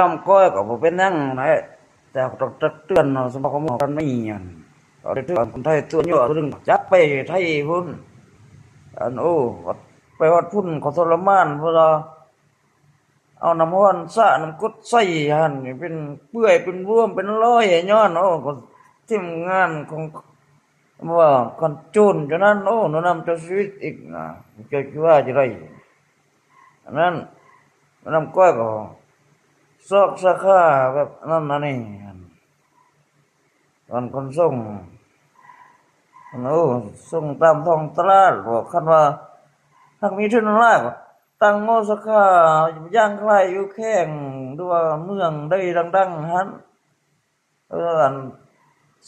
ນ້ຳກ້ອຍກໍບໍ່ເປັນຫຍັງນະ ແຕ່ຕ້ອງຕັກເຕືອນເນາະ ສຳລັບຄວາມເໝືອນກັນມີອັນ ເອົາໄດ້ຖືກຄົນໄທຕົວະຍົວະຕົວະດຶງ ຈັບໄປໄທພຸ້ນ ອັນ ໂອ້ ໄປຮອດພຸ້ນກໍທໍລະມານ ເພາະວ່າເອົານ້ຳຮ້ອນສາດນ້ຳກົດໃສ່ຫັ້ນ ເປັນເປື່ອຍເປັນບວມເປັນລອຍຍ້ອນ ໂອ້ ກໍທີມງານຂອງ ວ່າຄັນໂຈນຈະນັ້ນ ໂອ້ ໜູນຳເຈົ້າຊີວິດອີກນະ ເຈົ້າຊິວ່າຈັ່ງໃດ ອັນນັ້ນ ນ້ຳກ້ອຍກໍຊອກສາຂາແບບນັ້ນອັນນີ້ ອັນຂົນສົ່ງ ໂອ້ ສົ່ງຕາມທ້ອງຕະຫຼາດ ບອກ ຄັນວ່າຫາກມີທຶນຫຼາຍກໍຕັ້ງໝໍສາຂາຢ່າງຂາຍຢູ່ແຂວງ ຫຼືວ່າເມືອງໃດດັງໆຫັ້ນ ເອີ ອັນ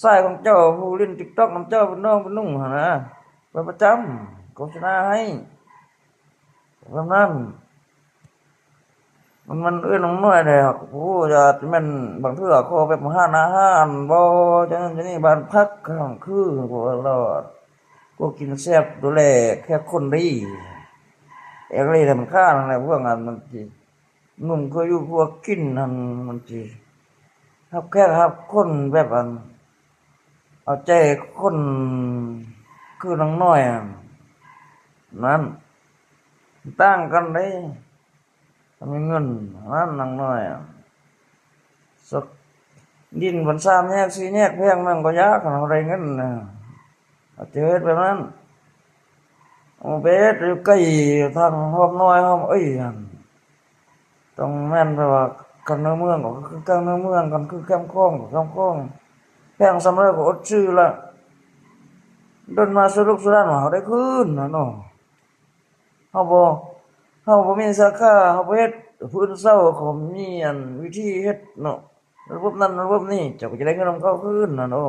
ຊາຍຂອງເຈົ້າຜູ້ຫຼິ້ນຕິກຕັອກນຳເຈົ້າເປັນນ້ອງເປັນນຸ່ງຫັ້ນນະ ໄປປະຈຳ ໂຄສະນາໃຫ້ ແບບນັ້ນ ມັນ ມັນເອື້ອຍນ້ອງນ້ອຍແດ່ ໂອ້ ອາດຈະແມ່ນບາງເທື່ອຂໍແບບຮ້ານອາຫານບໍ ຈັ່ງນັ້ນຈັ່ງນີ້ ບ້ານພັກຄ້າງຄືນ ພວກລາວ ພວກກິນແຊບ ດູແລແຂກຄົນດີ ເອກເລແຕ່ມັນຄ້ານແຫຼະ ພວກນັ້ນມັນຊິ ໜຸ່ມຄືຢູ່ຄົວກິນຫັ້ນ ມັນຊິຮັບແຂກຮັບຄົນແບບອັນ ເອົາໃຈຄົນຄືນາງນ້ອຍຫັ້ນ ນັ້ນ ຕ່າງກັນເດ້ ຄັນມີເງິນນັ້ນນາງນ້ອຍ ສະ ດິນເພິ່ນສາມແຍກສີ່ແຍກ ແພງໜຶ່ງກໍຢາກ ຄັນເຮົາໄດ້ເງິນນະ ເຮົາຈະເຮັດແບບນັ້ນ ເອົາໄປເຮັດຢູ່ໃກ້ທາງຮ່ອມນ້ອຍຮ່ອມເອີ່ຍຫັ້ນ ຕ້ອງແມ່ນແບບວ່າ ຄັນໃນເມືອງກໍຄືກັນໃນເມືອງ ຄັນຄືແຄມຂອງກໍແຄມຂອງ ແພງສ່ຳໃດກໍອົດຊື້ລະ ດົນມາສູ່ລູກສູ່ຫຼານວ່າເຮົາໄດ້ຄືນຫັ້ນເນາະ ເຮົາບໍ່ ເຮົາບໍ່ມີສາຂາ ເຮົາບໍ່ເຮັດ ຜູ້ອື່ນເຊົ່າ ເຂົາມີອັນວິທີເຮັດເນາະ ລະບົບນັ້ນລະບົບນີ້ ເຈົ້າກໍຈະໄດ້ເງິນນຳເຂົາຄືນຫັ້ນ ໂອ້